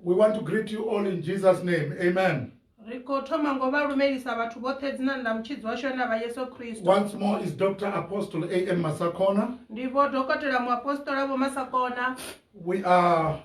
We want to greet you all in Jesus' name. Amen. Ri khou thoma ngo vha lumelisa vhathu vhoṱhe dzinani ḽa mutshidzi washu ane a vha Yesu Kristo. Once more is Dr. Apostle A.M. Masakona. Ndi vho dokotela muapostola vho Masakona. We are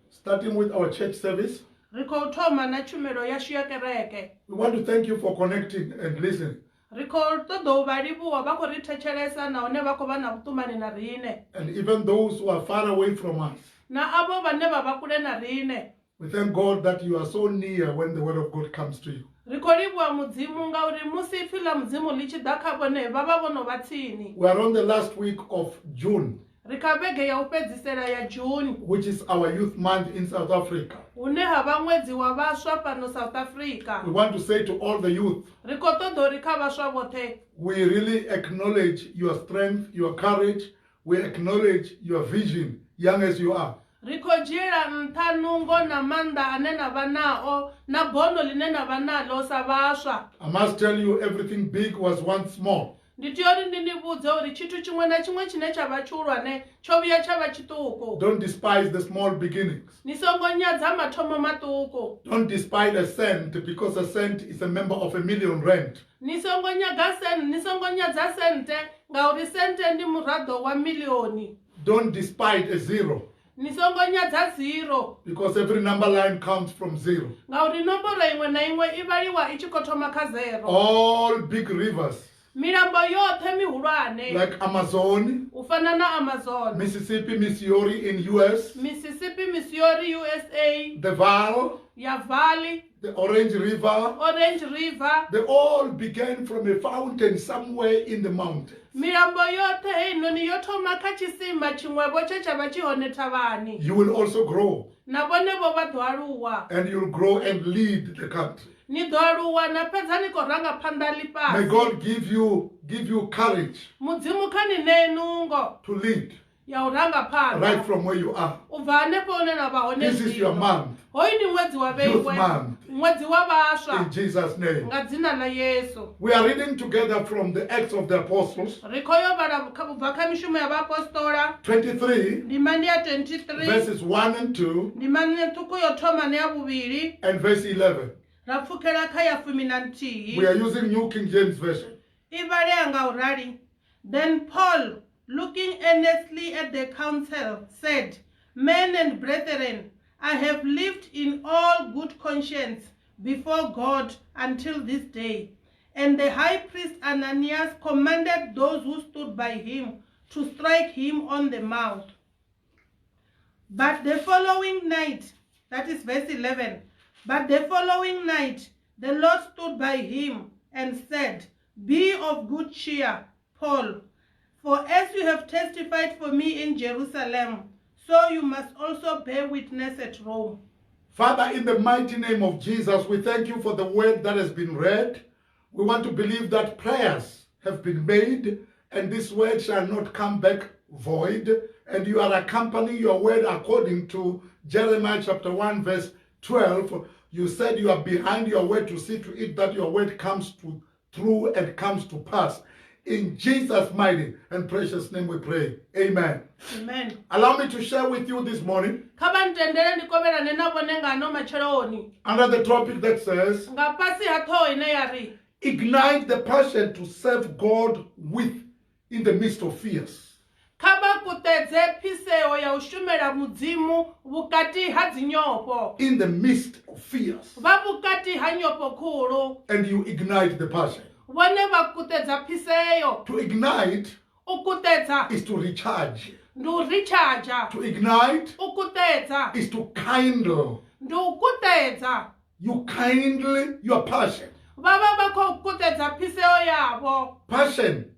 starting with our church service. Ri khou thoma na tshumelo yashu ya kereke. We want to thank you for connecting and listening. Ri khou ṱoḓa u vha livhuwa vha khou ri thetshelesa nahone vha khou vha na vhuṱumani na riṋe. And even those who are far away from us. Na avho vhane vha vha kule na riṋe. We thank God that you are so near when the word of God comes to you. Ri khou livhuwa Mudzimu ngauri musi ipfi ḽa Mudzimu ḽi tshi ḓa kha vhone vha vha vho no vha tsini. We are on the last week of June. Ri kha vhege ya u fhedzisela ya June. Which is our youth month in South Africa. Hune ha vha ṅwedzi wa vhaswa fhano South Africa. We want to say to all the youth. Ri khou ṱoḓa uri kha vhaswa vhoṱhe. We really acknowledge your strength, your courage. We acknowledge your vision, young as you are. Ri khou dzhiela nṱha nungo na maanḓa ane na vha nao na bono ḽine na vha naḽo sa vhaswa. I must tell you, everything big was once small. Ndi tea uri ndi ni vhudze uri tshithu tshiṅwe na tshiṅwe tshine tsha vha tshihulwane tsho vhuya tsha vha tshiṱuku. Don't despise the small beginnings. Ni songo nyadza mathomo maṱuku. Don't despise a cent, because a cent is a member of a million rand. Ni songo nyaga sen, ni songo nyadza sente ngauri sente ndi muraḓo wa milioni. Don't despise a zero. Ni songo nyadza zero. Because every number line counts from zero. Ngauri nomboro iṅwe na iṅwe i vhaliwa i tshi khou thoma kha zero. All big rivers. Milambo yoṱhe mihulwane. Like Amazon. U fana na Amazon. Mississippi, Missouri in US. Mississippi, Missouri, USA. The Vaal. Ya Vaal. The Orange River. Orange River. They all began from a fountain somewhere in the mountains. Milambo yoṱhe heinoni yo thoma kha tshisima tshiṅwevho tshe tsha vha tshi hone thavhani. You will also grow. Na vhone vho vha ḓo aluwa. And you'll grow and lead the country. Ni ḓo aluwa na fhedza ni khou ranga phanḓa ḽifhasi. May God give you courage. Mudzimu kha ni ṋee nungo. To lead. Ya u ranga phanḓa. Right from where you are. U bva hanefho hune na vha hone. This is your month. Hoyu ndi ṅwedzi wa Youth vheiwe. month. Ṅwedzi wa vhaswa. In Jesus' name. Nga dzina ḽa Yesu. We are reading together from the Acts of the Apostles. Ri khou yo vhala u bva kha mishumo ya vhaapostola. 23. Ndima ndi ya 23. Verses 1 and 2. Ndima ṱhukhu yo thoma na ya vhuvhili. And verse 11. Ra pfukhela kha ya fumi na nthihi. We are using New King James Version. I vhalea nga u rali. Then Paul, looking earnestly at the council, said, Men and brethren, I have lived in all good conscience before God until this day. And the high priest Ananias commanded those who stood by him to strike him on the mouth. But the following night, that is verse 11, but the following night, the Lord stood by him and said, Be of good cheer, Paul, for as you have testified for me in Jerusalem, so you must also bear witness at Rome. Father, in the mighty name of Jesus, we thank you for the word that has been read. We want to believe that prayers have been made and this word shall not come back void. And you are accompanying your word according to Jeremiah chapter 1 verse 12. You said you are behind your word to see to it that your word comes to through and comes to pass. In Jesus' mighty and precious name we pray. Amen. Amen. Allow me to share with you this morning. Kha vha ntendele ndi kovhelane na vhone nga ano matsheloni. Under the topic that says, Nga fhasi ha ṱhoho ine ya ri, Ignite the passion to serve God with in the midst of fears. Kha vha kuṱedze phiseo ya u shumela Mudzimu vhukati ha dzinyofho. In the midst of fears. Vha vhukati ha nyofho khulu. And you ignite the passion. Vhone vha kuṱedza phiseo. To ignite U kuṱedza is to recharge. Ndi u recharge. To ignite U kuṱedza is to kindle. Ndi u kuṱedza. You kindle your passion. Vha vha vha khou kuṱedza phiseo yavho. Passion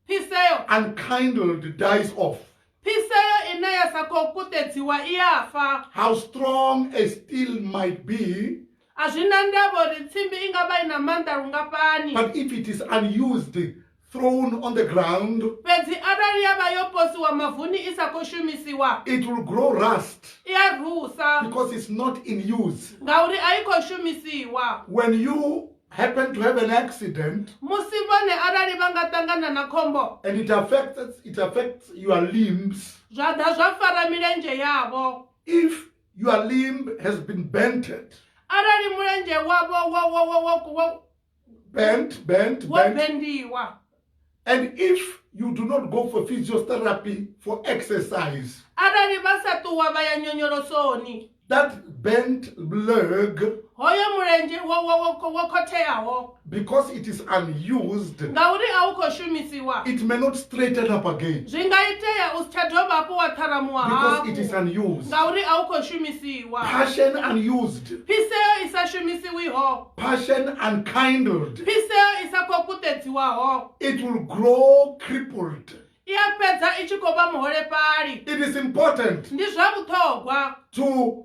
Phiseo unkindled dies off. Phiseo ine ya sa khou kuṱedziwa i a fa. How strong a steel might be, A zwi na ndavha uri tsimbi i nga vha i na maanḓa lungafhani. but if it is unused, thrown on the ground, Fhedzi arali ya vha yo posiwa mavuni i sa khou shumisiwa, it will grow rust. I a rusa. Because it's not in use. Ngauri a i khou shumisiwa. When you happen to have an accident, Musi vhone arali vha nga ṱangana na khombo, and it affects your limbs, zwa ḓa zwa fara milenzhe yavho. If your limb has been bented, Arali mulenzhe wavho wo bent, bent, wo bent, bendiwa, and if you do not go for physiotherapy for exercise, arali vha sa ṱuwa vha ya nyonyolosoni, that bent leg, hoyo mulenzhe wo khotheaho, because it is unused, ngauri a u khou shumisiwa, it may not straighten up again zwi nga itea u si tsha dovha hafhu wa ṱharamuwa because it is hafhu unused. ngauri a u khou shumisiwa. Passion unused, Phiseo i sa shumisiwiho, passion unkindled, phiseo i sa khou kuṱedziwaho, it will grow crippled. I a fhedza i tshi khou vha muholefhali. It is important Ndi zwa vhuṱhogwa to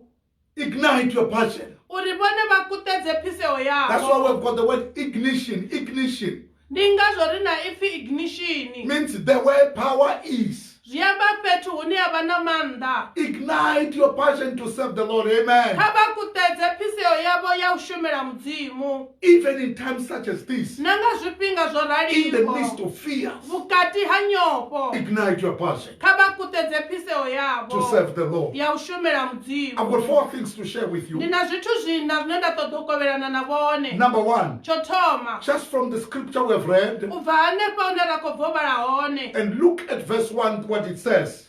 ignite your passion. uri vhone vha kuṱedze phiseo That's yavho. why we've got the word ignition. Ignition Ndi ngazwo ri na ipfi ignition, means the way power is. zwi amba fhethu hune ha vha na maanḓa. Ignite your passion to serve the Lord. Amen. Kha vha kuṱedze phiseo yavho ya u shumela Mudzimu, Even in times such as this, na nga zwifhinga zwo in the midst raliho, of fears, vhukati ha nyofho, ignite your passion kha vha kuṱedze phiseo to yavho serve the Lord. ya u shumela I've Mudzimu. got four things to share with Ndi you. na zwithu zwina zwine nda ṱoḓa u kovhelana na vhone. Number one, Tsho thoma, just from the scripture we've read, u bva hanefha hune ra khou bva u vhala hone, and look at verse 1, what it says.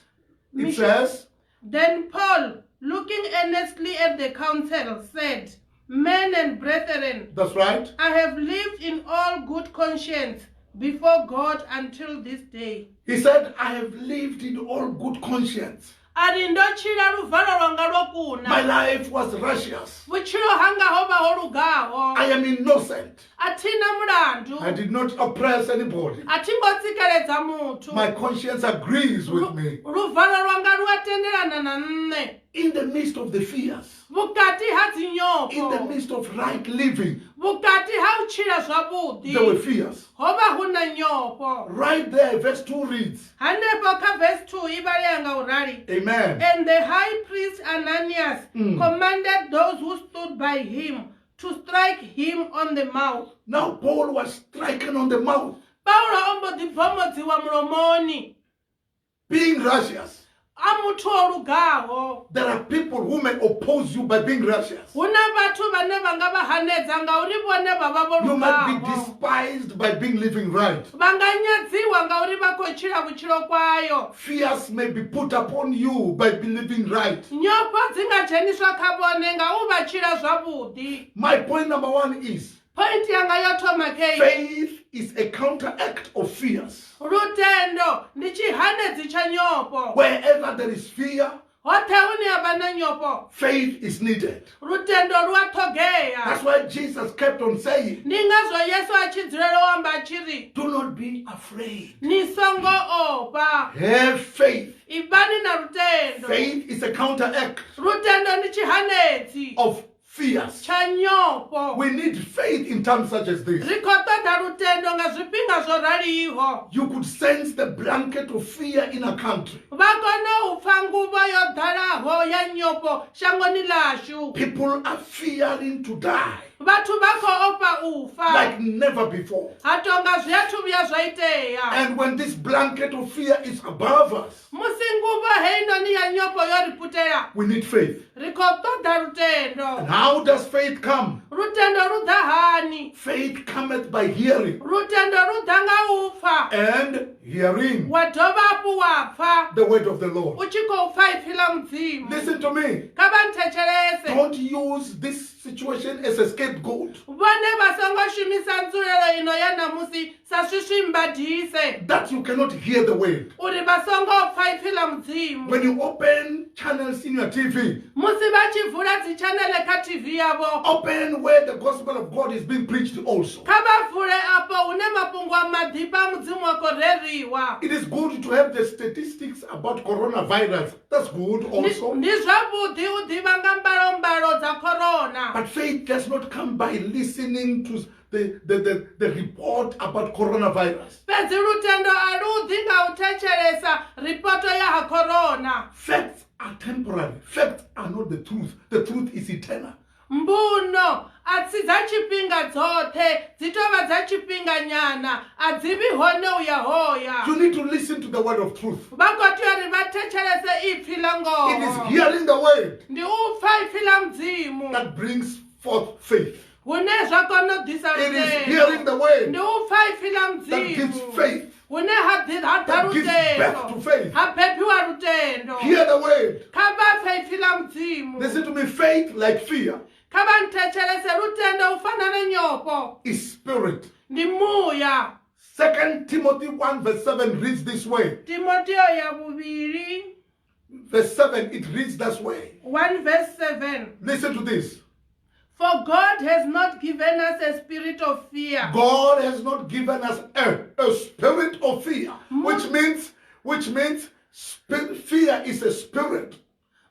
It says, Then Paul, looking earnestly at the council, said, Men and brethren, that's right. I have lived in all good conscience before God until this day. He said, I have lived in all good conscience. A ri ndo tshila luvalo lwanga lwo My kuna. life was righteous. Vhutshilo hanga ho vha ho lugaho. I am innocent. A thina I mulandu. did not oppress anybody. A thi ngo tsikeledza muthu. My conscience agrees with me. Luvalo lwanga lu a tendelana na nṋe. In the midst of the fears, Vhukati ha in the dzinyofho, midst of right living, vhukati ha u tshila zwavhuḓi, there were fears. ho vha hu na nyofho. Right there, verse 2 reads, Hanefho kha verse 2 i vhalea nga u rali. Amen. And the high priest Ananias commanded those who stood by him to strike him on the mouth. Now Paul was stricken on the mouth, Paulo o mbo ḓi bvomodziwa mulomoni, being righteous. a muthu o lugaho. There are people who may oppose you by being righteous. Hu na vhathu vhane vha nga vha hanedza ngauri vhone vha vha vho You might be lugaho. despised by being living right. Vha nga nyadziwa ngauri vha khou tshila vhutshilo kwayo. Fears may be put upon you by believing right. Nyofho dzi nga dzheniswa kha vhone nga u vha tshila zwavhuḓi. My point number one is Point yanga yo thoma kei. faith is a counteract of fears. Lutendo ndi tshihanedzi tsha nyofho. Wherever there is fear, Hoṱhe hune ha vha na nyofho, faith is needed. lutendo lu a ṱhogea. That's why Jesus kept on saying, Ndi ngazwo Yesu a tshi dzulela u amba a tshi ri, Do not be afraid. ni songo ofha, Have faith. ivhani na lutendo. Faith is a counteract Lutendo ndi tshihanedzi of fears. tsha nyofho. We need faith in times such as this. Ri khou ṱoḓa lutendo nga zwifhinga zwo raliho. You could sense the blanket of fear in a country. Vha kone u pfa nguvho yo ḓalaho ya nyofho shangoni ḽashu. People are fearing to die Vhathu vha khou ofha u fa, like never before. ha tonga zwi athu vhuya zwa itea. And when this blanket of fear is above us, Musi nguvho heinoni ya nyofho yo ri putela, we need faith. ri khou ṱoḓa lutendo. And how does faith come? Lutendo lu ḓa hani? Faith cometh by hearing, Lutendo lu ḓa nga u pfa, and hearing wa dovha hafhu wa pfa the word of the Lord. u tshi khou pfa ipfi ḽa Mudzimu. Listen to me. Kha vha nthetshelese. Don't use this situation as a scapegoat. Vhone vha songo shumisa nzulelo ino ya ṋamusi sa swiswimbadise That you cannot hear the word. uri vha songo pfa ipfi ḽa Mudzimu. When you open channels in your TV, Musi vha tshi vula dzitshanele kha TV yavho, open where the gospel of God is being preached also. kha vha vule afho hune mafhungo a maḓifha a Mudzimu a khou reriwa. It is good to have the statistics about coronavirus. That's good Ndi also. ndi zwavhuḓi u ḓivha nga mbalombalo dza corona. But faith does not come by listening to the report about coronavirus. Fhedzi lutendo a lu ḓi nga u thetshelesa ripoto ya ha corona. Facts are temporary. Facts are not the truth. The truth is eternal. Mbuno a si dza tshifhinga dzoṱhe, dzi tovha dza tshifhinganyana, a dzi vhi hone u ya hoya. You need to listen to the word of truth. Vha khou tea uri vha vha thetshelese ipfi ḽa It is ngoho. hearing the word Ndi u pfa ipfi ḽa Mudzimu that brings forth faith. hune zwa kona u ḓisa It is lutendo. hearing the word Ndi u pfa ipfi ḽa that gives Mudzimu faith, hune ha ḓi ha ḓa that gives birth lutendo, to faith. ha bebiwa lutendo. Hear the word. Kha vha pfe ipfi ḽa Mudzimu. Listen to me. Faith, like fear, Kha vha nthetshelese lutendo u fana na nyofho is spirit. ndi muya. 2 Timothy 1 verse 7 reads this way. Timoteo ya vhuvhili Verse 7, it reads this way. 1 verse 7. Listen to this. For God has not given us a spirit of fear, God has not given us a spirit of fear, which means fear is a spirit.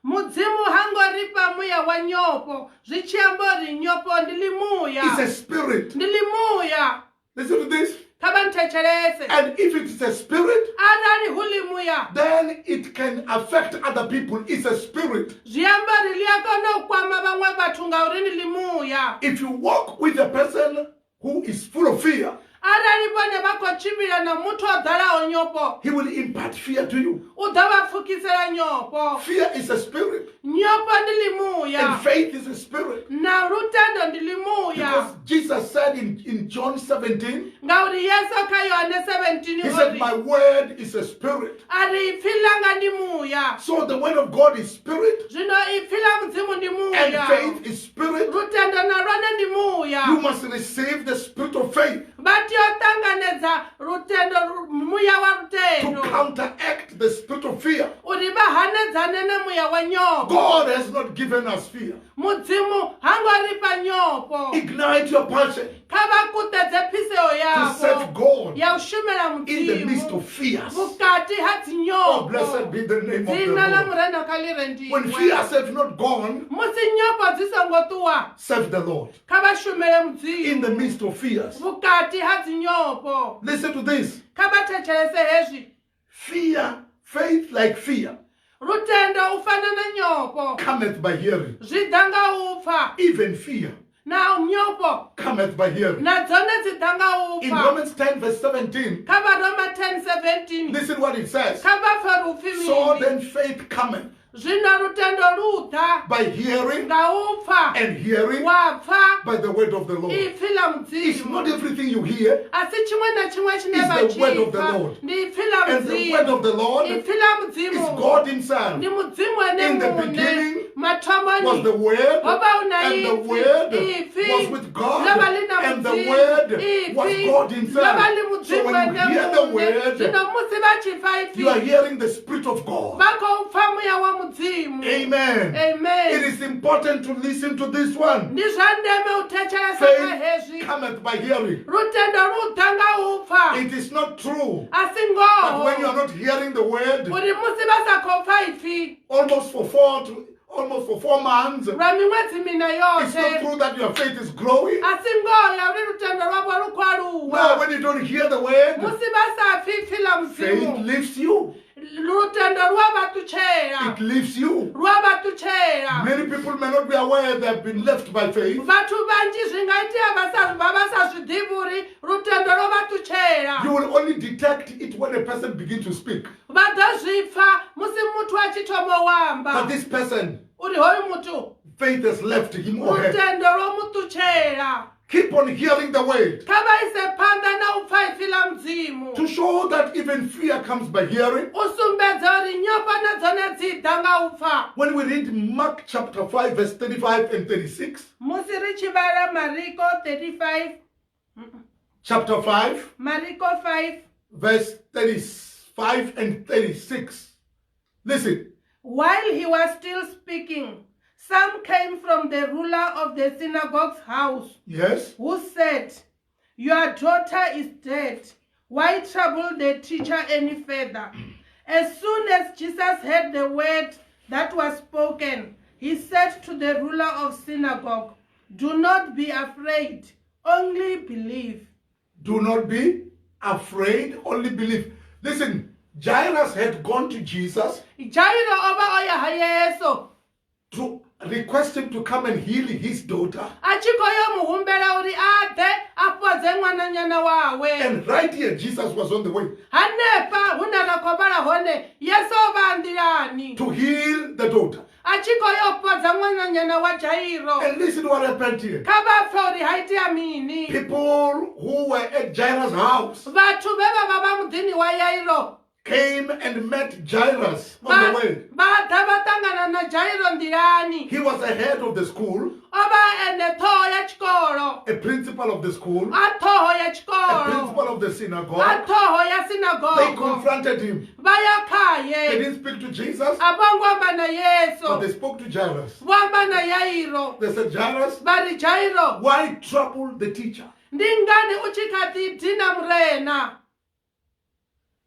Mudzimu ha ngo ri fha muya wa nyofho, zwi tshi amba uri nyofho ndi It's a ḽimuya, spirit. ndi ḽimuya. Listen to this. Kha vha nthetshelese. And if it's a spirit, Arali hu ḽimuya, then it can affect other people. It's a spirit. zwi amba uri ḽi a kona u kwama vhaṅwe vhathu ngauri ndi ḽimuya. If you walk with a person who is full of fear, Arali vhone vha khou tshimbila na muthu o ḓalaho nyofho, he will impart fear to you. u ḓo vha pfukisela nyofho. Fear is a spirit, Nyofho ndi ḽimuya, and faith is a spirit. na lutendo ndi ḽimuya. Because Jesus said in John 17, Ngauri Yesu kha Yohane 17 He o said, ri, "My word is a spirit." a ri ipfi ḽanga ndi muya. So the word of God is spirit, Zwino ipfi ḽa Mudzimu ndi and muya, faith is spirit. lutendo na lwone ndi You muya. must receive the spirit of faith Vha tea u ṱanganedza lutendo, muya wa to lutendo, counteract the spirit of fear. uri vha hanedzane na muya wa nyofho. God has not given us fear. Mudzimu ha ngo ri fha nyofho. Ignite your passion Kha vha kuṱedze phiseo to serve yavho God ya u shumela in the midst Mudzimu of fears. vhukati ha Oh, blessed dzinyofho. be the name of Dzina ḽa the Lord. Murena kha ḽi rendiwe. When fears have not gone, Musi nyofho dzi songo ṱuwa, serve the Lord kha vha shumele in the Mudzimu midst of fears. vhukati ha dzinyofho. Listen to this. Kha vha thetshelese hezwi. Fear, faith like fear, Lutendo u fana na nyofho cometh by hearing. zwi ḓa nga u pfa, Even fear na nyofho cometh by hearing. na dzone dzi ḓa nga u In pfa. Romans 10, verse 17, Kha vha Roma 10:17 listen what it says. kha vha pfe uri upfi So mini. then faith cometh Zwino lutendo lu ḓa by hearing, nga u pfa, and hearing wa pfa by the word of the Lord. ipfi ḽa It's Mudzimu. not everything you hear, A si tshiṅwe na tshiṅwe tshine It's vha the word tshi of the pfa Lord. ndi ipfi ḽa and the word Mudzimu. of the Lord Ipfi ḽa is Mudzimu God Himself. ndi Mudzimu ene In the muṋe. beginning Was Mathomoni the Word, ho vha hu na and the ipfi, Word ipfi was with God, ḽo vha ḽi na and the Mudzimu, Word was ipfi God ḽo Himself. vha ḽi So Mudzimu when you ene hear the muṋe. Word, Zwino musi vha tshi pfa ipfi you are hearing the Spirit of God. vha khou pfa muya wa Mudzimu. Amen. Amen. It is important to listen to this one. Ndi zwa ndeme u thetshelesa kha hezwi. Faith cometh by hearing. Lutendo lu ḓa nga u pfa. It is not true A si that when you are ngoho not hearing the word uri musi vha sa khou pfa ipfi almost for 4 months, lwa miṅwedzi mina it's not yoṱhe, true that your faith is growing. a si ngoho ya uri lutendo lwavho lu khou No, aluwa. when you don't hear the word, Musi vha sa pfi ipfi ḽa faith Mudzimu, leaves you. lutendo lu a vha ṱutshela, It leaves you. lu a vha ṱutshela. Many people may not be aware they have been left by faith. Vhathu vhanzhi zwi nga itea vha sa vha vha sa zwi ḓivhi uri lutendo lwo vha ṱutshela. You will only detect it when a person begins to speak. Vha ḓo zwi pfa musi muthu a tshi thoma u amba But this person, uri hoyu muthu faith has left him or her. lutendo lwo mu ṱutshela. Keep on hearing the word Kha vha ise phanḓa na u pfa ipfi ḽa Mudzimu, to show that even fear comes by hearing. u sumbedza uri nyofho na dzone dzi ḓa nga u pfa. When we read Mark chapter 5, verse 35 and 36, Musi ri tshi vhala Mariko 35, chapter 5, Mariko 5, verse 35 and 36. Listen, While he was still speaking, some came from the ruler of the synagogue's house, yes, who said, "Your daughter is dead. Why trouble the teacher any further?" As soon as Jesus heard the word that was spoken, he said to the ruler of synagogue, "Do not be afraid, only believe." Do not be afraid, only believe. Listen, Jairus had gone to Jesus Jairo o vha o ya ha Yesu to request him to come and heal his daughter. a tshi khou yo mu humbela uri a ḓe a fhodze ṅwananyana wawe. And right here, Jesus was on the way. Hanefha hune ra khou vhala hone Yesu o vha a nḓilani to heal the daughter. A tshi khou yo fhodza ṅwananyana wa Jairo. And listen to what happened here. Kha vha pfe uri ha itea mini. People who were at Jairus' house Vhathu vhe vha vha vha muḓini wa Yairo came and met Jairus on the vha way. vha ḓa vha ṱangana na Jairo nḓilani. He was the head of the school, O vha ene ṱhoho ya tshikolo, a principal of the school, a ṱhoho ya a tshikolo, principal of the a synagogue. ṱhoho ya They sinagogo. confronted him. Vha ya They khaye, didn't speak to Jesus, a vho ngo amba na but they Yesu, spoke to Jairus. vho amba na Yairo. They said, Jairus, Vha ri Jairo, why trouble the teacher? ndi ngani u tshi kha ḓi dina murena?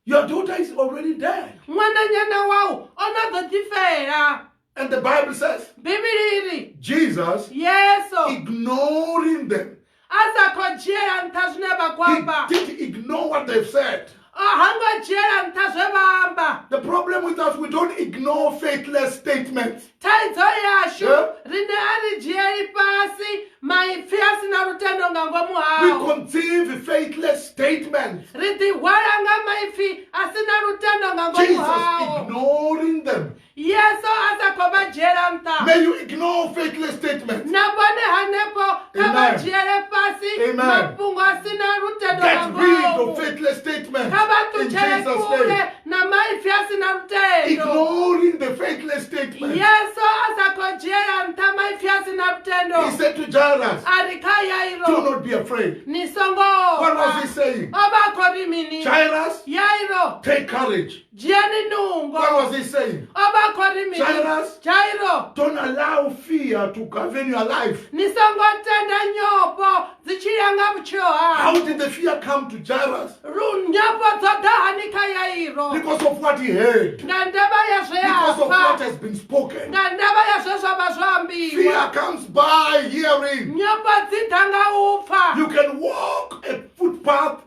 Your daughter is already dead. Ṅwananyana wau o no ḓo ḓi fela. And the Bible says, Bivhili i ri Jesus, Yesu ignoring them, a sa khou dzhiela nṱha zwine vha khou amba, he didn't ignore what they've said. A ha ngo dzhiela nṱha zwe vha amba. The problem with us, we don't ignore faithless statements. Thaidzo yashu Yeah. rine a ri dzhieli fhasi maipfi a si na lutendo nga ngomu We hao. conceive faithless statements. Ri ḓihwala nga maipfi a si na lutendo nga ngomu Jesus hao. ignoring them. Yesu a sa khou vha dzhiela nṱha. May you ignore faithless statements. Na vhone hanefho kha vha Amen. dzhiele fhasi Amen. mafhungo a si na lutendo nga Get rid of ngomu. faithless statements Kha vha in ṱutshele Jesus' kule name. na maipfi a si na lutendo. Ignoring the faithless statements. Yesu a sa khou dzhiela nṱha maipfi a si na lutendo. He said to Jairus, A ri kha do Yairo, not be afraid. ni songo What was ofha. he saying? O vha a khou ri mini? Jairus, Yairo, take courage. dzhiani nungo. What was he saying? O vha a khou ri mini? Jairus, Jairo, don't allow fear to govern your life. ni songo tenda nyofho dzi tshi langa vhutshilo How haṋu. did the fear come to Jairus? Nyofho dzo ḓa hani kha Yairo? Because of what he heard, Nga ndavha ya zwe a because of what pfa, has been spoken. nga ndavha ya zwe zwa vha zwo ambiwa. Fear comes by hearing. Nyofho dzi ḓa nga u pfa. You can walk a footpath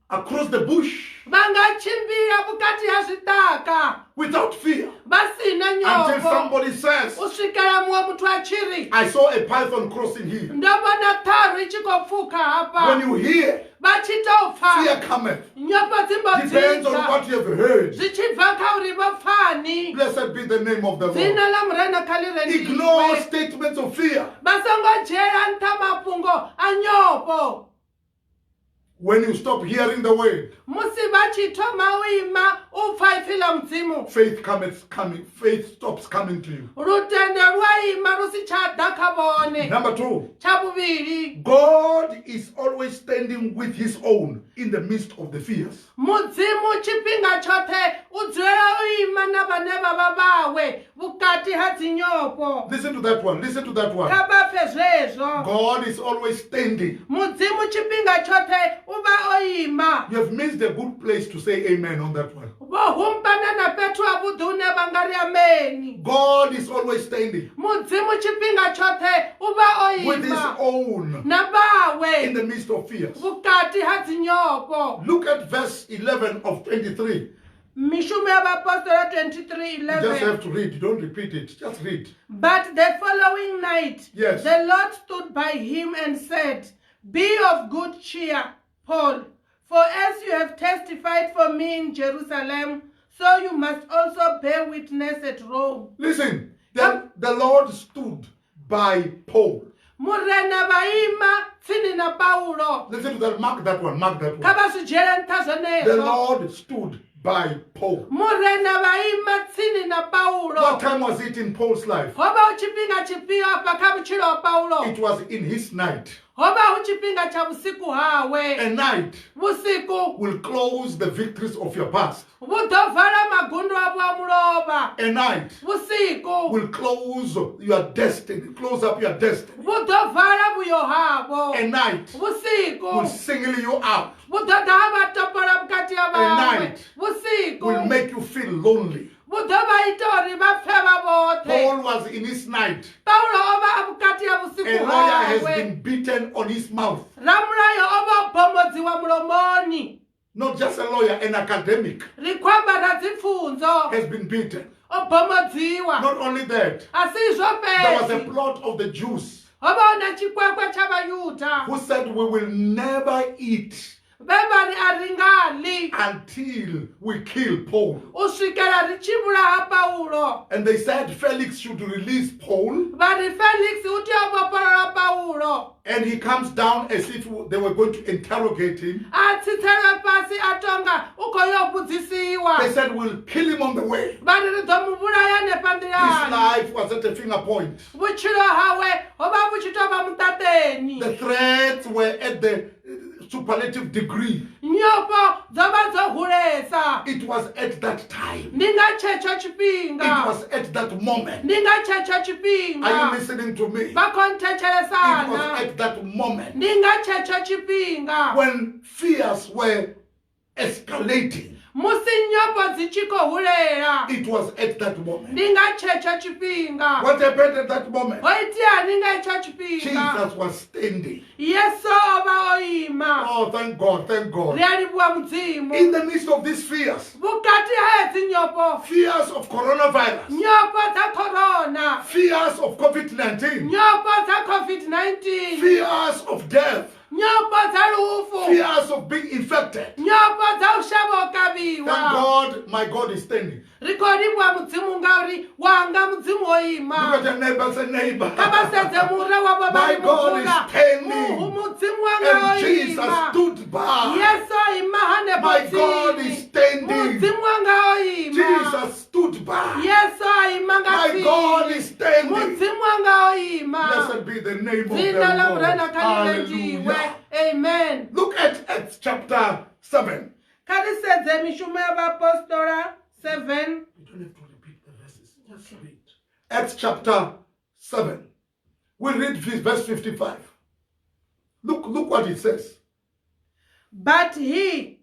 across the bush Vha nga tshimbila vhukati ha zwiṱaka without fear vha si na until nyofho somebody says, u swikela muṅwe muthu a tshi ri I saw a python crossing here. ndo vhona ṱharu i tshi khou pfukha hafha. When you hear, Vha tshi tou pfa fear cometh. nyofho dzi mbo Depends on dzi ḓa what you have heard. zwi tshi bva kha uri vho pfani. Blessed be the name of the Lord. Dzina ḽa Murena kha ḽi Ignore rendiwe. statements of fear. Vha songo dzhiela nṱha mafhungo a nyofho. When you stop hearing the word, Musi vha tshi thoma u ima u pfa ipfi ḽa Mudzimu, faith cometh coming. Faith stops coming to you. lutendo lu a ima lu si tsha ḓa kha vhone. Number two, Tsha vhuvhili, God is always standing with his own in the midst of the fears. Mudzimu tshifhinga tshoṱhe u dzulela u ima na vhane vha vha vhawe vhukati ha dzinyofho. Listen to that one. Listen to that one. Kha vha pfe zwezwo. God is always standing. Mudzimu tshifhinga tshoṱhe u vha o ima. You have missed a good place to say amen on that one. Vho humbana na fhethu havhuḓi hune vha nga ri ameni. God is always standing Mudzimu tshifhinga tshoṱhe u vha o with his ima own na vhawe in the midst of fears. vhukati ha dzinyofho. Look at verse 11 of 23. Mishumo ya Vhaapostola 23 You just 11. have to read. Don't repeat it. Just read. But the following night, Yes. the Lord stood by him and said, Be of good cheer, Paul, for as you have testified for me in Jerusalem, so you must also bear witness at Rome. Listen, the Lord stood by Paul. Murena vha ima tsini na Paulo. Listen to that. Mark that one. Mark that Kha one. vha zwi dzhiele nṱha The zwenezwo. Lord stood by Paul. Murena vha ima tsini na Paulo. What time was it in Paul's life? Ho vha hu tshifhinga tshifhio afha kha vhutshilo ha Paulo? It was in his night. Ho vha hu tshifhinga tsha vhusiku hawe. A night Vhusiku will close the victories of your past. vhu ḓo vala magundu avho a mulovha. A night Vhusiku will close your destiny, close up your destiny. vhu ḓo vala vhuyo havho. A night will Vhusiku single you out, vhu ḓo ḓa ha vha topola vhukati ha A vhaṅwe. night Vhusiku will make you feel lonely. vhu ḓo vha ita uri vha pfe vha vhoṱhe. Paul was in his night. Paulo o vha a vhukati ha A vhusiku lawyer has hawe. been beaten on his mouth. Ramulayo o vha o bomodziwa mulomoni. Not just a lawyer, an academic Ri khou amba radzipfunzo has been beaten. o bomodziwa. Not only that, A si izwo there was a fhedzi, plot of the Jews ho vha hu na tshikwekwe tsha Vhayuda who said, We will never eat vhe Vhe vha ri a ri nga ḽi until we kill Paul. U swikela ri tshi vhulaha Paulo. And they said Felix should release Paul. Vha ri Felix u tea u vhofholola Paulo. And he comes down as if they were going to interrogate him. A tsitselwe fhasi a tonga u khou yo vhudzisiwa. They said, we'll kill him on the way. Vha ri ri ḓo mu vhulaya hanefha His nḓilani. life was at a finger point. Vhutshilo hawe ho vha vhu tshi tou vha muṱaṱeni. The threats were at the superlative degree. Nyofho dzo vha dzo hulesa. It was at that time. Ndi nga tshetsho tshifhinga. It was at that moment. Ndi nga tshetsho tshifhinga. Are you listening to me? Vha khou It nthetshelesana. was at that moment. Ndi nga tshetsho tshifhinga. When fears were escalating. Musi nyofho dzi tshi khou hulela. It was at that moment. Ndi nga tshetsho tshifhinga. What happened at that moment? Ho iteani nga hetsho tshifhinga? Jesus was standing. Yesu o vha o ima. Oh, thank God, thank God. Ri a livhuwa Mudzimu. In the midst of these fears, Vhukati ha hedzi nyofho, fears of coronavirus, nyofho dza corona, fears of COVID-19, nyofho dza COVID-19, fears of death, nyofho dza lufu, fears of being infected. Nyofho dza u shavha u kavhiwa. Thank God, my God is standing. Ri khou livhuwa Mudzimu ngauri wanga Mudzimu o ima. Look at your neighbor, say neighbor. Kha vha sedze mura wavho vha My ri God is muvhula. standing. Muhu Mudzimu wanga o And Jesus ima. stood by. Yesu o ima hanefho My God tsini. is standing. Mudzimu wanga o ima. Jesus stood by. Yesu a ima nga My tsini. God is standing. Mudzimu wanga o ima. Blessed be the name of Dzina ḽa the Lord. Murena kha ḽi rendiwe. Hallelujah. Amen. Look at Acts chapter 7. Kha ri sedze mishumo ya vhaapostola 7. You don't have to repeat the verses. Just read. Acts chapter 7. We read verse 55. Look what it says. But he,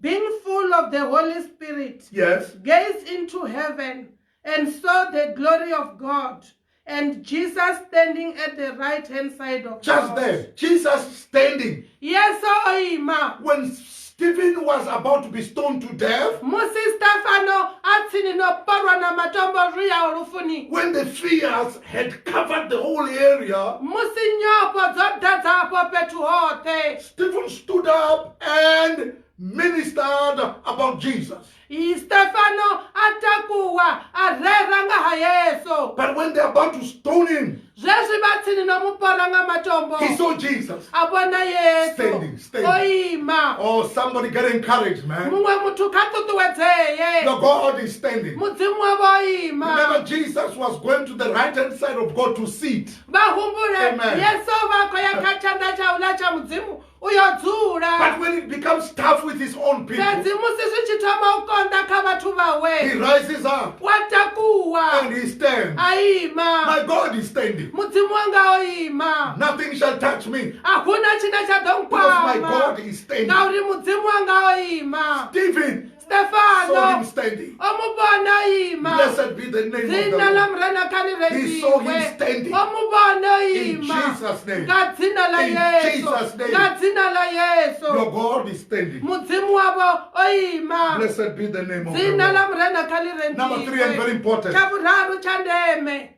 being full of the Holy Spirit, Yes. gazed into heaven and saw the glory of God and Jesus standing at the right hand side of Just God. there. Jesus standing. Yesu o ima. When Stephen was about to be stoned to death, Musi Stefano a tsini no porwa na matombo zwi yaho lufuni. when the fears had covered the whole area, Musi nyofho dzo ḓadza afho fhethu hoṱhe. Stephen stood up and ministered about Jesus. Stefano a takuwa a rera nga ha Yesu. But when they're about to stone him, Zwezwi vha tsini no mu pora nga matombo. he saw Jesus. A vhona Yesu. Standing, standing. O ima. Oh, somebody get encouraged, man. Muṅwe muthu kha ṱuṱuwedzee. The God is standing. Mudzimu wavho o ima. Remember, Jesus was going to the right hand side of God to sit. Vha humbule Amen. Yesu vha khou ya kha tshanḓa tsha uḽa tsha Mudzimu u yo dzula. But when it becomes tough with his own people, Fhedzi musi zwi tshi thoma u konḓa kha vhathu vhawe, he rises up wa takuwa and he stands. a ima. My God is standing. Mudzimu wanga o ima. Nothing shall touch me A huna tshine tsha ḓo because my nkwama God is standing. ngauri Mudzimu wanga o ima. Stephen saw Stefano him standing. o mu vhona o ima. Blessed be the name of Dzina the ḽa Lord. Murena kha ḽi He saw him rendiwe. standing. O mu vhona o In ima. Jesus' name. Nga dzina ḽa In Yesu. Jesus' name. Nga dzina ḽa Yesu. Your God is standing. Mudzimu wavho o ima. Blessed be the name of the Dzina ḽa Lord. Murena kha ḽi Number three and very rendiwe. important. Tsha vhuraru tsha ndeme.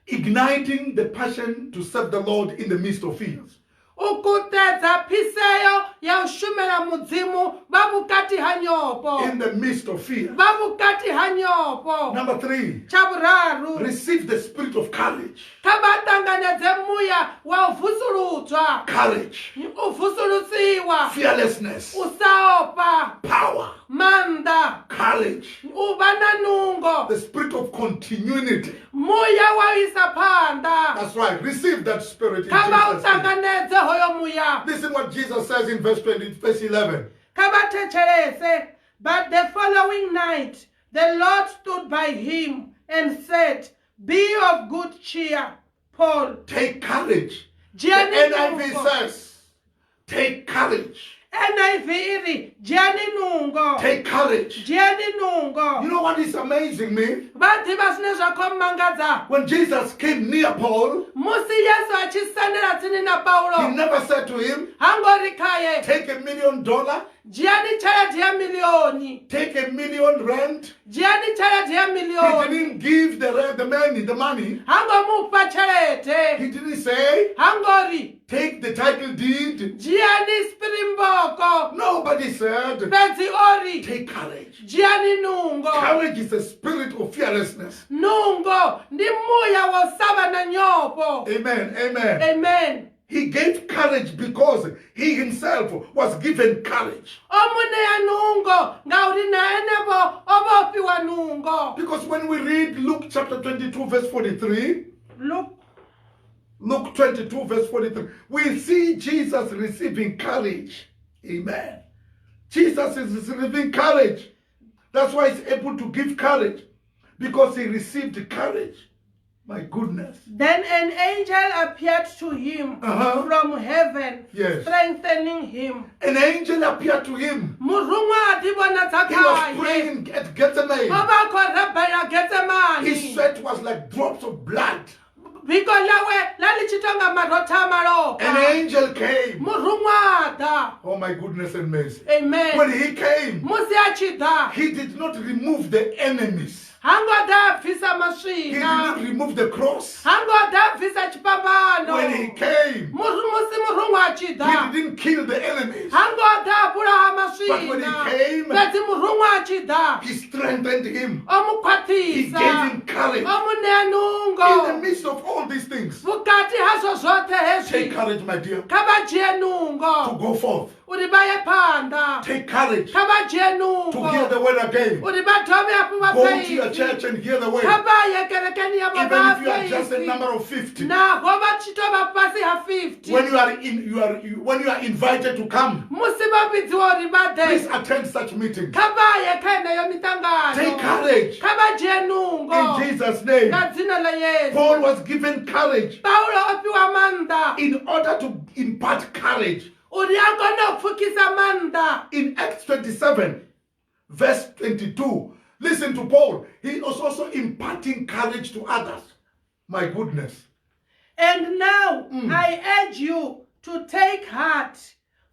Igniting the passion to serve the Lord in the midst of fears. U kuṱedza phiseo ya u shumela Mudzimu vha vhukati ha nyofho. In the midst of fear. Vha vhukati ha nyofho. Number three, Tsha vhuraru. receive the spirit of courage. Kha vha ṱanganedze muya wa u vusuludzwa. Courage, U vusulusiwa. fearlessness, U sa ofha. power, Maanḓa. courage, U vha na nungo. the spirit of continuity. Muya wa u isa phanḓa. That's right. Receive that spirit in Kha vha u Jesus' name. ṱanganedze hoyo muya. Listen what Jesus says in verse 20, verse 11. Kha vha thetshelese. But the following night the Lord stood by him and said, Be of good cheer, Paul. Take courage. The Dzhiani NIV nungo. says, take courage. NIV i ri dzhiani nungo. Take courage. Dzhiani nungo. You know what is amazing me? Vha ḓivha zwine zwa khou mmangadza. When Jesus came near Paul, Musi Yesu a tshi sendela tsini na he Paulo, never said to him, ha ngo ri khaye take $1 million, Dzhiani tshelede ya milioni. Take R1 million. Dzhiani tshelede ya He milioni. didn't give the money. Ha ngo mufha tshelede. He didn't say, Ha ngo ri take the title deed. dzhiani springboko. Nobody said, Fhedzi o ri take courage. dzhiani nungo. Courage is a spirit of fearlessness. Nungo ndi muya wa u sa vha na nyofho. Amen. Amen. Amen. He gave courage because he himself was given courage. O mu ṋea nungo ngauri na enevho o vha o fhiwa nungo. Because when we read Luke chapter 22, verse 43, Luke. Luke 22, verse 43, we see Jesus receiving courage. Amen. Jesus is receiving courage. That's why he's able to give courage, because he received courage. My goodness. Then an angel appeared to him from heaven, strengthening him. An angel appeared to him. Muruṅwa a ḓivhonadza He was khaye. praying at O Gethsemane. vha a khou rabela His Getsemani. sweat was like drops of blood. Biko ḽawe ḽa ḽi tshi tonga marotha a An malofha. angel came. Muruṅwa a ḓa. Oh my goodness and mercy. Amen. When he came, Musi a tshi ḓa, he did not remove the enemies. ha ngo ḓa a bvisa He did not maswina. remove the cross. Ha ngo ḓa a bvisa tshifhambano. When he came, Musi muruṅwa a tshi he ḓa, didn't kill the enemies. ha ngo ḓa a vhulaha But when he maswina. came, Fhedzi muruṅwa a tshi ḓa, he strengthened him. o mu He khwaṱhisa. gave him courage. O mu ṋea In the nungo. midst of all these things, Vhukati hazwo zwoṱhe take hezwi, courage, my dear, kha vha dzhie to nungo go forth. uri vha ye phanḓa. Take courage Kha vha dzhie to hear nungo the word again. uri vha dovhe hafhu vha Go pfe to your ipfi. church and hear the word. Kha vha ye kerekeni yavho Even vha if you are pfe just a ipfi. number of 50. Naho vha tshi tou vha fhasi ha 50. When you are in, you are you, when you are invited to come, Musi vha vhidziwa uri vha ḓe, please attend such meetings. kha vha ye kha yeneyo miṱangano. Take courage Kha vha dzhie nungo in Jesus' name. nga dzina ḽa Yesu. Paul was given courage Paulo o fhiwa maanḓa in order to impart courage. uri a kone u pfukisa maanḓa. In Acts 27, verse 22, listen to Paul. He was also imparting courage to others. My goodness. And now I urge you to take heart,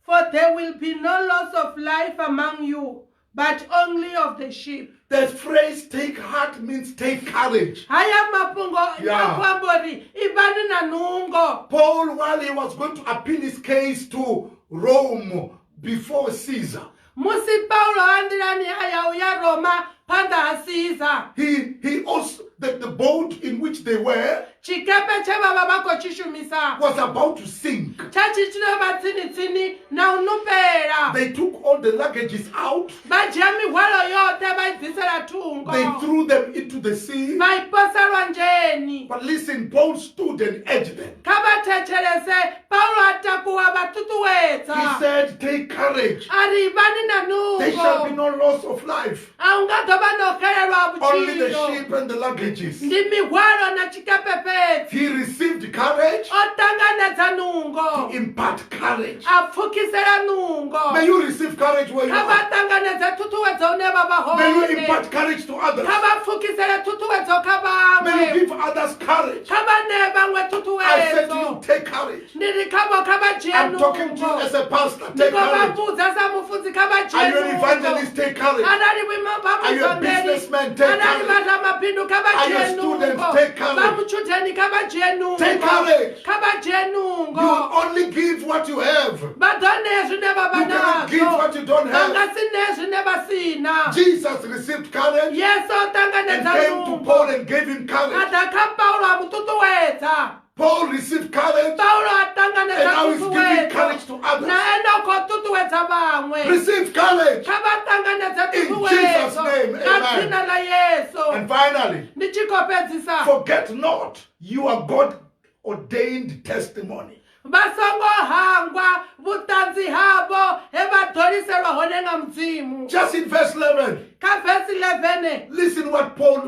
for there will be no loss of life among you, but only of the sheep. The phrase "take heart" means take courage. Haya mafhungo Yeah. a khou amba uri ivhani na nungo. Paul, while he was going to appeal his case to Rome before Caesar, Musi Paulo a nḓilani a ya u ya Roma phanḓa ha Caesar, he also the boat in which they were tshikepe tshe vha vha vha khou tshi shumisa was about to sink. tsha tshi tshi vha tsini tsini na u nupela. They took all the luggages out, Vha dzhia mihwalo yoṱhe vha i bvisela thungo, they threw them into the sea. vha i posa lwanzheni. But listen, Paul stood and urged them. Kha vha thetshelese, Paulo a takuwa vha He ṱuṱuwedza said, "Take courage. a ri ivhani na There shall be nungo, no loss of life, a hu nga ḓo vha na u xelelwa ha only the vhutshilo, sheep and the luggages." ndi mihwalo na tshikepe fhedzi. He received courage O ṱanganedza nungo, to impart courage. a pfukisela nungo. May you receive courage where you Kha vha are. ṱanganedze ṱhuṱhuwedzo hune vha vha May you hone. impart courage to others. Kha vha pfukisele ṱhuṱhuwedzo kha May you vhaṅwe. give others courage. Kha vha ṋee vhaṅwe I said to you, ṱhuṱhuwedzo. take courage. Ndi ri khavho kha vha dzhie I'm talking to you nungo. as a pastor. Ndi Take khou vha courage. vhudza sa mufunzi kha vha Are dzhie you an nungo. evangelist? Take courage. Arali vhuimo vha Are you a muṱongeli, businessman? Take arali courage. vha ramabindu kha vha Are you a dzhie student? nungo. Take courage. Vha mutshudeni kha vha dzhie nungo. Take courage. Kha vha dzhie nungo. You will only give what you have. Vha ḓo ṋea zwine vha vha You cannot give nazwo. what you don't Vha have. nga si ṋee zwine vha si na. Jesus received courage Yesu o and ṱanganedza came to nungo. Paul and gave him A courage. ḓa kha Paulo a mu ṱuṱuwedza. Paul received courage Paulo a and ṱanganedza now he's giving ṱhuṱhuwedzo. courage to Na others. ene u khou ṱuṱuwedza vhaṅwe. Receive courage. Kha vha ṱanganedze In Jesus' ṱhuṱhuwedzo name, nga amen. dzina ḽa Yesu. And finally, Ndi tshi khou fhedzisa. forget not your God ordained testimony. Vha songo hangwa vhuṱanzi havho he vha ḓoliselwa hone nga Mudzimu. Just in verse 11, Kha verse 11, listen what Paul,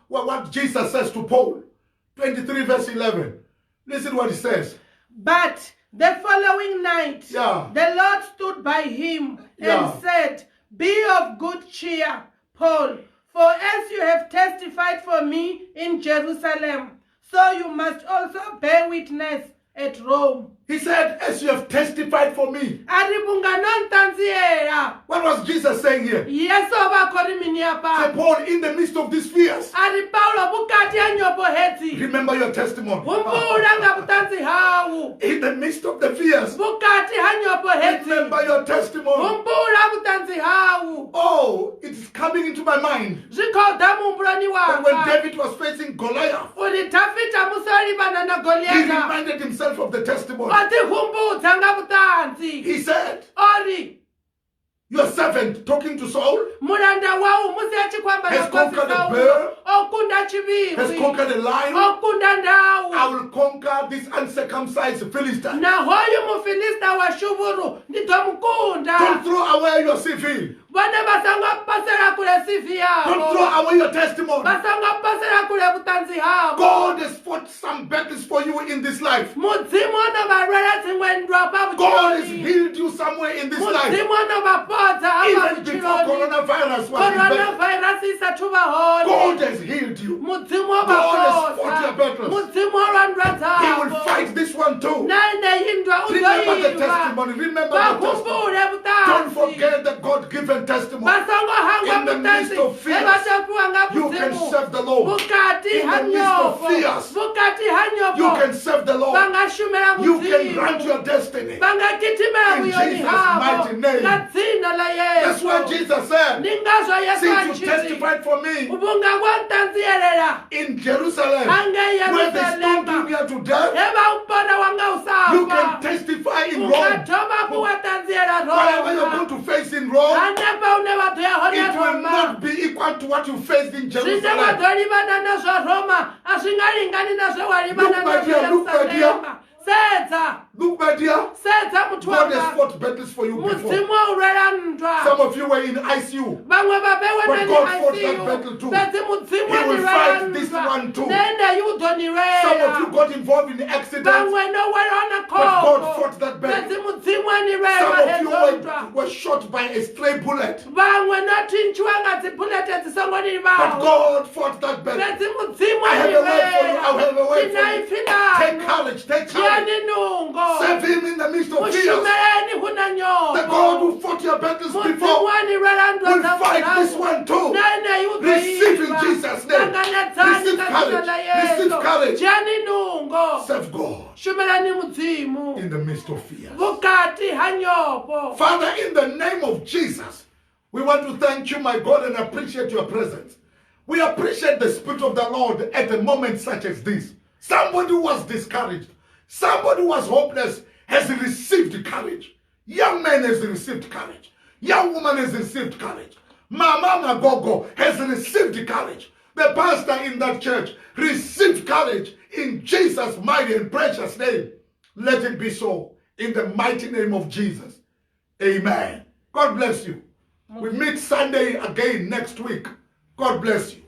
what Jesus says to Paul. 23 verse 11. Listen what he says. But the following night, Yeah. the Lord stood by him and Yeah. said, "Be of good cheer, Paul, for as you have testified for me in Jerusalem, so you must also bear witness at Rome." He said, As you have testified for me. A ri vhunga no nṱanziela. What was Jesus saying here? Yesu o vha a khou ri mini afha? Say, Paul, in the midst of these fears, A ri Paulo vhukati ha nyofho hedzi, remember your testimony. Humbula nga vhuṱanzi hau. In the midst of the fears, Vhukati ha nyofho hedzi, remember your testimony. Humbula vhuṱanzi hau. Oh, it is coming into my mind Zwi khou ḓa muhumbuloni that when wanga David was facing Goliath, uri Dafita musi o livhana na he Goliatha reminded himself of the testimony. O ḓihumbudza nga vhuṱanzi. He said, O ri, Your servant, talking to Saul, mulanda wau musi a tshi khou amba na has khosi conquered a Saulo, bear, o kunda has tshivhingwi, conquered a lion. O kunda ndau. I will conquer this uncircumcised Philistine. Na hoyu mufilista wa shuvhuru ndi ḓo mu kunda. Don't throw away your CV. Vhone vha songo pasela kule CV Don't yavho, throw away your testimony. Vha songo pasela kule vhuṱanzi havho. God has fought some battles for you in this life. Mudzimu o no vha lwela dziṅwe nndwa fha God has vhutshiloni. healed you somewhere in this life. Mudzimu o no vha fhodza hafha Even before vhutshiloni. coronavirus was invented, Coronavirus i sathu vha hone, God has healed you. Mudzimu o vha God has fought your fhodza. battles. Mudzimu o lwa nndwa He will dzavho. fight this one too. Na yeneyi nndwa u ḓo Remember the ilwa. testimony. Remember Vha the testimony. humbule Don't vhuṱanzi. forget the God given testimony. Vha songo hangwa In the midst vhuṱanzi of he vha fears, tapiwa nga you can Mudzimu. serve the Lord. Vhukati In ha the midst of nyofho, fears, vhukati ha you nyofho can serve the vha Lord. nga shumela You can grant Mudzimu, your destiny. vha nga gidimela In vhuyoni Jesus' havho mighty name. nga dzina ḽa That's why Yesu. Jesus said, Ndi ngazwo Yesu a Since you tshi ri, testified for me vhunga wa nṱanzielela in Jerusalem, hangei where they stoned you Yerusalema, near to death, he vha u pona wa nga u sa you fa, can testify in u nga Rome. dovha hafhu wa ṱanziela Whatever you're Roma. going to face in Rome, Hanefha hune vha ḓo ya hone it will Roma, not be equal to what you faced in zwine wa Jerusalem. ḓo livhana nazwo Roma a zwi nga lingani na zwe wa livhana Look, my nazwo dear, look, my dear. Yerusalema. Sedza, Look, my dear, sedza muthu God has wanga, fought battles for you before. Mudzimu o u lwela nndwa. Some of you were in ICU. Vhaṅwe vha vhewe But na God fought that ICU, battle too. fhedzi Mudzimu He a ni will lwela fight this nndwa. one too. Na yeneyi u ḓo ni Some of you lwela. got involved in accidents. Vhaṅwe no welwa na But God khombo, fought that battle. fhedzi Mudzimu a ni Some lwela of you hedzo nndwa. were shot by a stray bullet. Vhaṅwe no thintshiwa nga dzibulete dzi songo But livhaho, God fought that battle. fhedzi Mudzimu I a have ni a word for you. I have a lwela. word Ndi na for you. ipfi Take ḽaṋu. courage. Take courage. Dzhiani nungo. Serve him in the midst of fears. Mushumeleni hu na The God nyofho. who fought your battles Mudzimu before a ni lwela nndwa will dza fight this murahu. one too. Na yeneyi u ḓo Receive in ilwa. Jesus' name. Ṱanganedzani Receive nga dzina courage. ḽa Receive Yesu. courage. Dzhiani nungo. Serve God Shumelani Mudzimu in the midst of fears. vhukati ha nyofho. Father, in the name of Jesus, we want to thank you, my God, and appreciate your presence. We appreciate the Spirit of the Lord at a moment such as this. Somebody who was discouraged, somebody who was hopeless has received courage. Young man has received courage. Young woman has received courage. Mama Magogo has received courage. The pastor in that church received courage in Jesus' mighty and precious name. Let it be so in the mighty name of Jesus. Amen. God bless you. We meet Sunday again next week. God bless you.